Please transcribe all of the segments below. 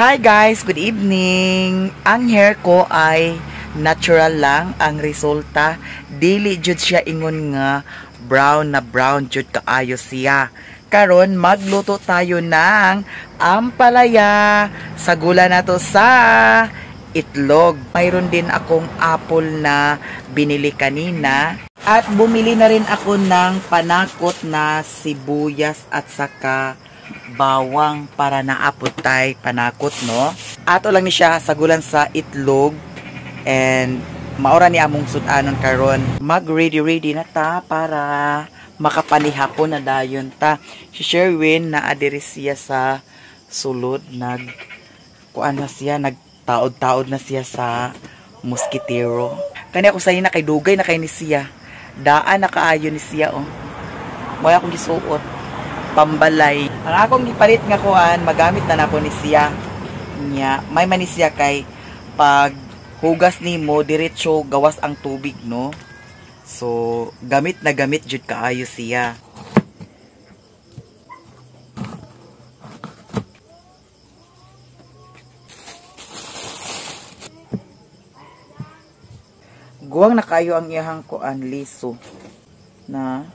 Hi guys, good evening. Ang hair ko ay natural lang ang resulta. Dili jud siya ingon nga brown na brown jud kaayo siya. Karon magluto tayo ng ampalaya. Sagula nato sa itlog. Mayroon din akong apple na binili kanina. At bumili na rin ako ng panakot na sibuyas at saka bawang para naapot tay panakot, no? Ato lang ni siya sagulan sa itlog and maora ni among sud-anon karon. Mag ready ready na ta para makapanihapon na dayon ta. Si Sherwin naa diri siya sa sulod, nag kuan na siya, nagtaod-taod na siya sa mosquitero. Kani ako sayo na kay dugay na kay ni siya. Daan na kaayo ni siya, oh. Moy akong gisuot pambalay. Ang akong gipalit nga kuan, magamit na nako ni siya. Nya, may man ni siya kay pag hugas nimo diretso gawas ang tubig, no? So, gamit na gamit jud kaayo siya. Guwang na kaayo ang iyahang kuan liso na.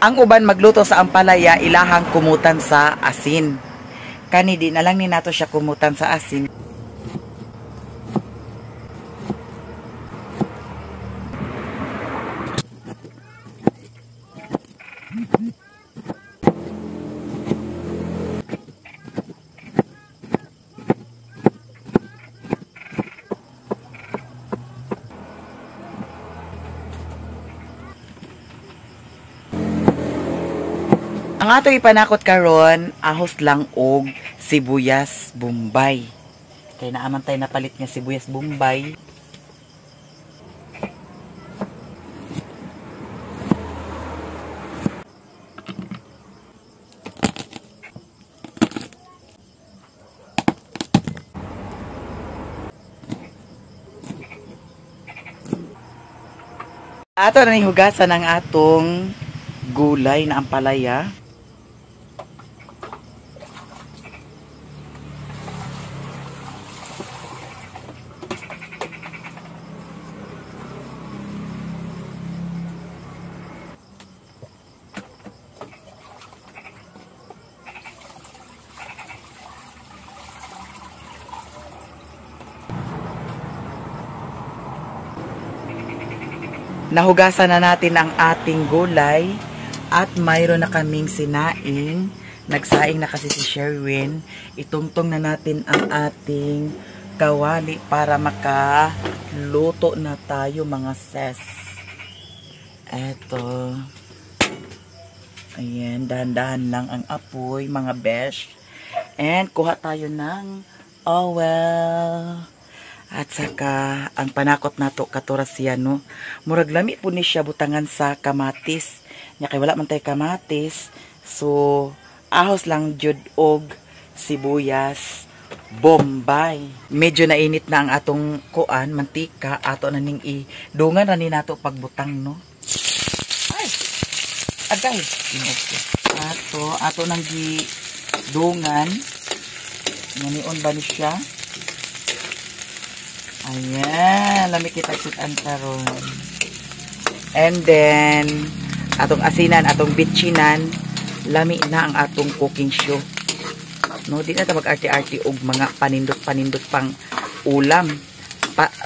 Ang uban magluto sa ampalaya, ilahang kumutan sa asin. Kani di na lang ni nato siya kumutan sa asin. Ang ato ipanakot karon, ahos lang og sibuyas Bombay. Kay naaman tay napalit nga sibuyas Bombay. Ato na ni hugasan ang atong gulay na ampalaya. Nahugasan na natin ang ating gulay at mayroon na kaming sinaing. Nagsaing na kasi si Sherwin. Itungtong na natin ang ating kawali para makaluto na tayo, mga ses. Eto. Ayan, dahan-dahan lang ang apoy, mga besh. And kuha tayo ng oil. At saka, ang panakot nato katura siya, no? Murag lami po ni siya butangan sa kamatis. Nya kay wala man tay kamatis. So, ahos lang jud og sibuyas Bombay. Medyo nainit na ang atong kuan, mantika. Ato na ning idungan na ni nato pagbutang, no? Ay! Agay! Ato, ato nang gidungan. Nganion ba ni siya? Ayan, lami kita sudan karon. And then, atong asinan, atong bitsinan, lami na ang atong cooking show. No, di na ta mag-arte-arte og mga panindot-panindot pang ulam.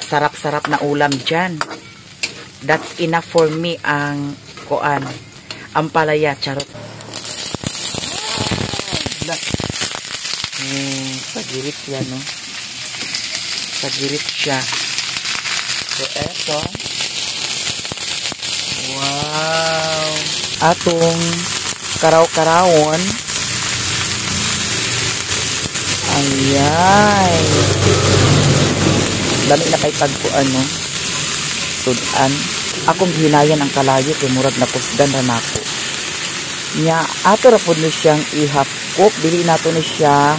Sarap-sarap na ulam dyan. That's enough for me ang kuan. Ampalaya, charot. Eh, pagirit yan, no? Pagirit siya. So, eto. Wow! Atong karaw-karawon. Ayan. Dami na kay tagpuan, no? Sudan. Akong hinayan ang kalayo kay murag nakusgan ra nako. Nya ato ra pud ni siyang i-half cook, dili nato ni siya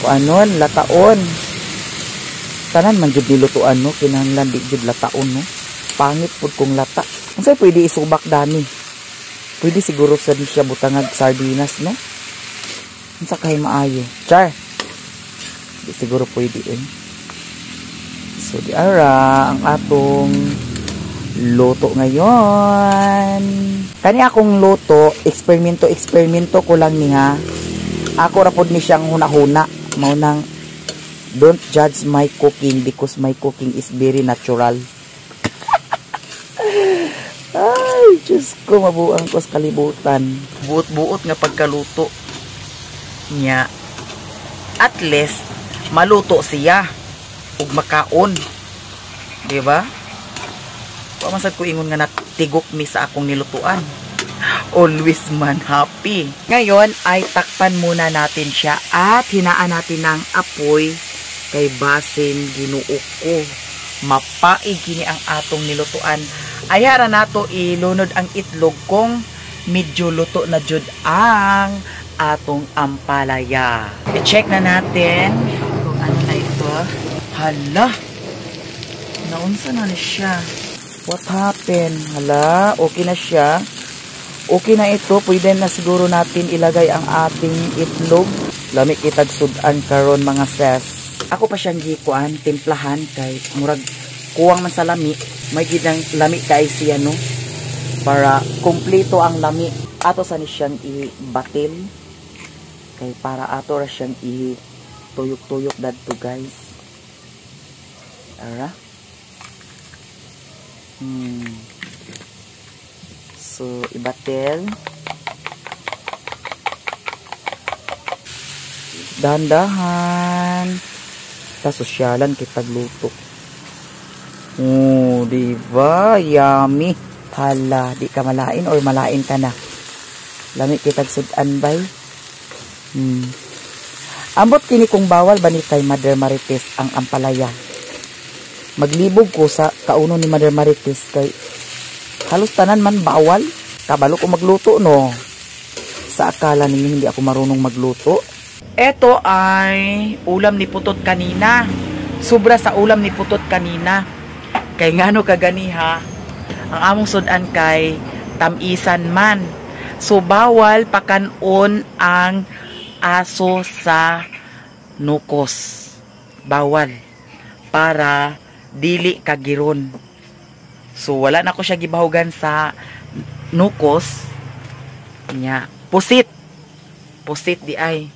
kuanon, lataon. Tanan man jud nilutuan, no, kinahanglan di jud lataon, no. Pangit pud kong lata. Unsay pwede isubak dani? Pwede siguro sa di siya butangag sardinas, no? Unsa kay maayo? Char. Di siguro pwede eh. So di ara ang atong luto ngayon. Kani akong luto, eksperimento ko lang niya. Ako ra pod ni siyang huna-huna. Mao nang don't judge my cooking because my cooking is very natural. Ay, Diyos ko, mabuang ko sa kalibutan. Buot-buot nga pagkaluto niya. At least, maluto siya ug makaon. Diba? Wa man sad ko ingon nga natigok mi sa akong nilutuan. Always man happy. Ngayon ay takpan muna natin siya at hinaan natin ng apoy kay basin Ginoo ko. Mapaig kini ang atong nilutuan. Ayara nato ilunod ang itlog kung medyo luto na jud ang atong ampalaya. I-check na natin kung ano na ito. Hala! Naunsa na siya? What happened? Hala, okay na siya. Okay na ito. Pwede na siguro natin ilagay ang ating itlog. Lami kitag sudan karon mga ses. Ako pa siyang gikuan, timplahan kay murag kuwang man sa lami. May gidang lami kay siya, no? Para kumpleto ang lami. Ato sa ni siyang ibatil. Kay para ato ra siyang ituyok-tuyok dadto, guys. Ara. So, ibatel. Dahan-dahan. Ta sosyalan kitag luto. Oh, di ba? Yummy. Hala, di ka malain or malain ka na. Lami kitag sudan bay. Ambot kini kung bawal ba ni kay Mother Marites ang ampalaya. Maglibog ko sa kauno ni Mother Marites kay halos tanan man bawal. Kabalo ko magluto, no? Sa akala ninyo hindi ako marunong magluto. Ito ay ulam ni Putot kanina. Sobra sa ulam ni Putot kanina. Kay ngano kaganiha, ang among sudan kay tamisan man. So bawal pakanon ang aso sa nukos. Bawal. Para dili kagiron. So wala na ko siya gibahugan sa nukos nya. Pusit. Pusit di ay.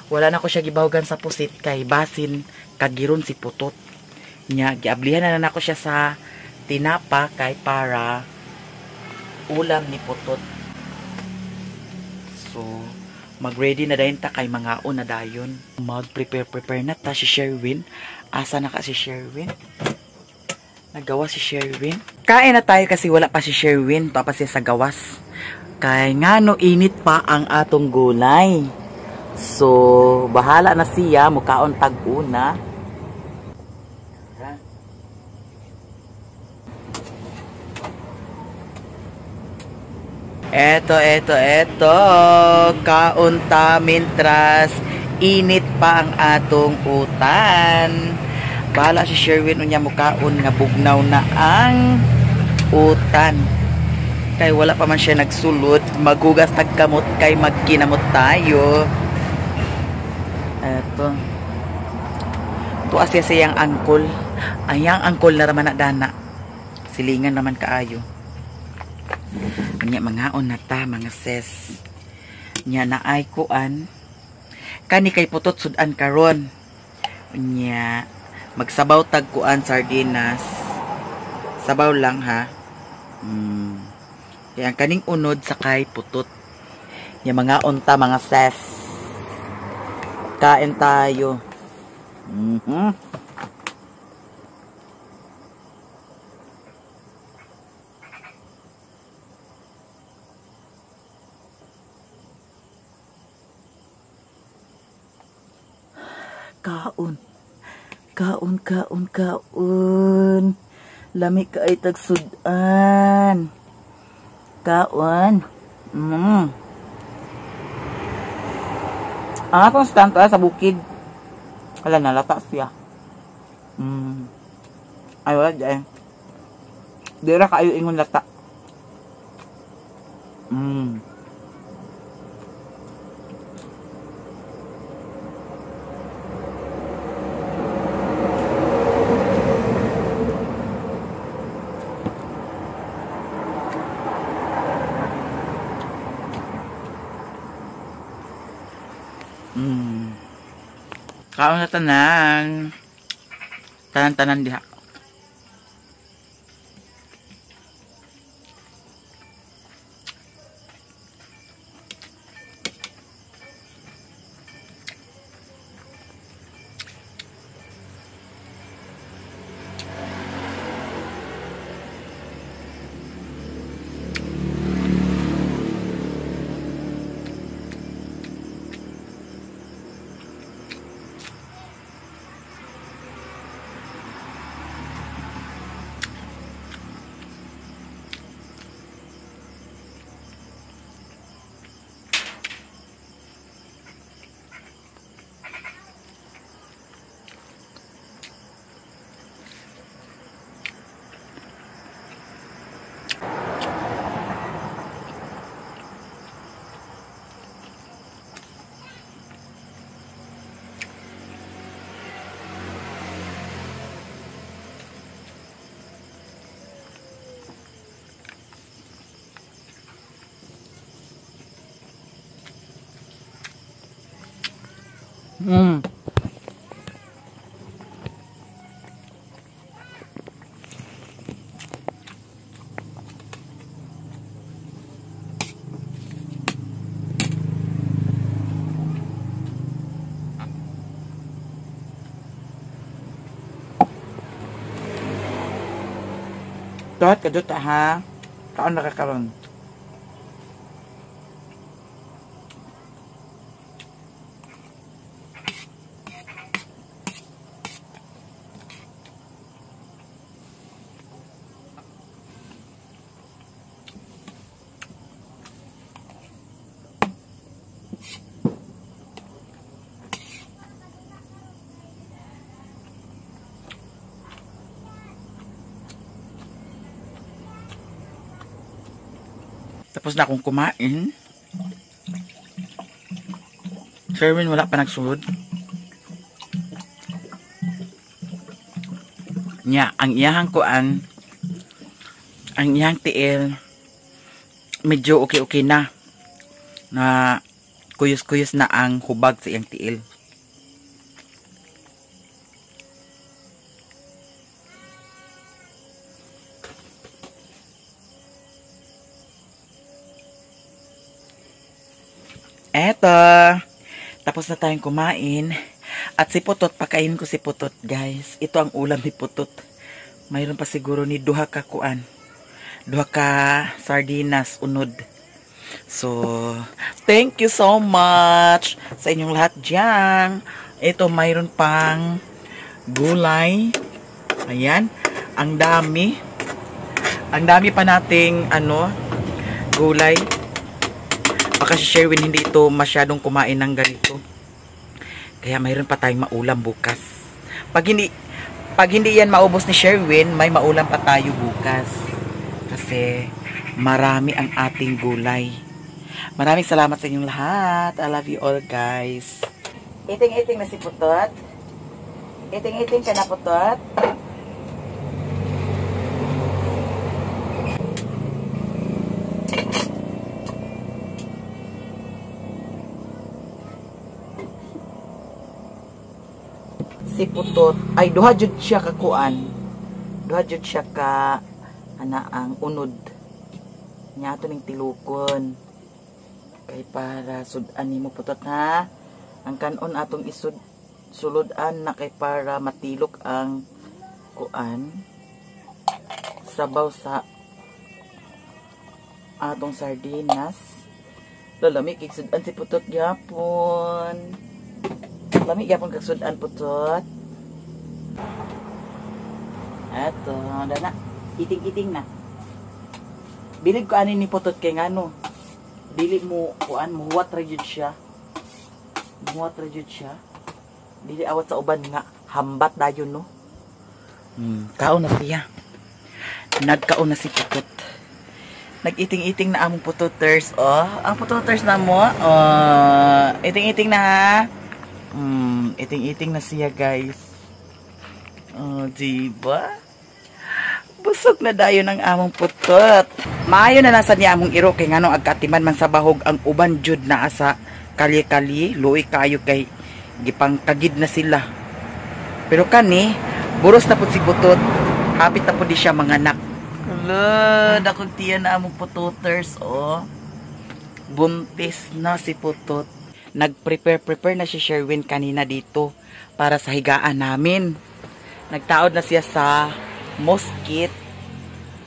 Wala na ko siya gibahugan sa pusit kay basin kagiron si Putot. Nya giablihan na nako siya sa tinapa kay para ulam ni Putot. So mag-ready na dayon ta kay mangaon na dayon. Mag-prepare na ta si Sherwin. Asa na ka si Sherwin? Nagawa si Sherwin. Kain na tayo kasi wala pa si Sherwin. Pa siya sa gawas. Kay ngano init pa ang atong gulay. So, bahala na siya. Mukaon tag-una. Eto, eto, eto. Kaon ta mintras init pa ang atong utan. Bahala si Sherwin unya mukaon nga bugnaw na ang utan. Kay wala pa man siya nagsulod, maghugas tagkamot kay magkinamot tayo. Eto. Tuwa siya siyang angkol. Ayang angkol na raman na dana. Silingan naman kaayo. Nya mangaon na ta mga sis. Nya naay kuan. Kani kay Putot sudan karon. Nya magsabaw tag kuan sardinas. Sabaw lang ha. Kaya ang kaning unod sa kay Putot. Nya mangaon ta mga sis. Kain tayo. Kaon. Kaon, kaon, kaon. Lami ka ay tagsudan. Kaon. Ang atong stand sa bukid. Wala na, lata siya. Ay, wala dyan. Di ra kaayo ingon lata. Kaon na tanan. Tanan-tanan diha. Tuhat ka dito ha. Kaon na ka karon. Tapos na akong kumain. Sherwin wala pa nagsulod. Nya, ang iyahang kuan, ang iyahang tiil, medyo okay-okay na. Na kuyos-kuyos na ang hubag sa iyang tiil. Eto, tapos na tayong kumain. At si Putot, pakainin ko si Putot, guys. Ito ang ulam ni Putot. Mayroon pa siguro ni duha ka kuan. Duha ka sardinas, unod. So, thank you so much sa inyong lahat dyan. Ito, mayroon pang gulay. Ayan, ang dami. Ang dami pa nating, ano, gulay. Baka si Sherwin hindi ito masyadong kumain ng ganito. Kaya mayroon pa tayong maulam bukas. Pag hindi yan maubos ni Sherwin, may maulam pa tayo bukas. Kasi marami ang ating gulay. Maraming salamat sa inyong lahat. I love you all, guys. Iting-iting na si Putot. Iting-iting ka na, Putot. Si Putot ay duha jud siya ka kuan, duha jud siya ka ana ang unod nya ato ning tilukon kay para sud-an nimo, Putot, ha. Ang kanon atong isud sulod-an na kay para matilok ang kuan sabaw sa atong sardinas. Lalami kay sud-an si Putot gyapon. Lami gyapon kag sud-an, Putot. Eto, dana. Iting-iting na. Bilib ko ani ni Putot kay ngano. Dili mo kuan, muhuwat ra jud siya. Muhuwat ra jud siya. Dili awat sa uban nga hambat dayon, no. Kaon na siya. Nagkaon na si Putot. Nag-iting-iting na among pututers, oh. Ang pututers na mo, oh. Iting-iting na, ha? Iting-iting na siya, guys. Oh, diba? Busog na dayon ang among putot. Maayo na lang sa niya among iro kay ngano agkatiman man sa bahog ang uban jud naa sa kalye-kalye, luoy kayo kay gipangkagid na sila. Pero kani, buros na pud si Putot. Hapit na pud di siya manganak. Hala, dakong tiyan na among pututers, oh. Buntis na si Putot. Nag-prepare prepare na si Sherwin kanina dito para sa higaan namin. Nagtaod na siya sa mosquit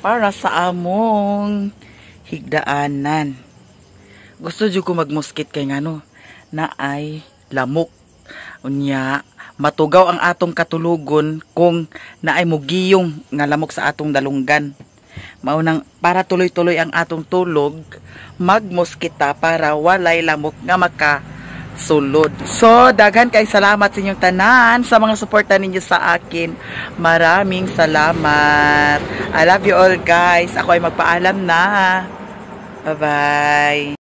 para sa among higdaanan. Gusto jud ko magmoskit kay ngano na ay lamok. Unya, matugaw ang atong katulugon kung naay mugiyong nga lamok sa atong dalunggan. Mao nang para tuloy-tuloy ang atong tulog, magmoskit ta para walay lamok nga makasulod. So, daghan kay salamat sa inyong tanan sa mga suporta ninyo sa akin. Maraming salamat. I love you all, guys. Ako ay magpaalam na. Bye-bye.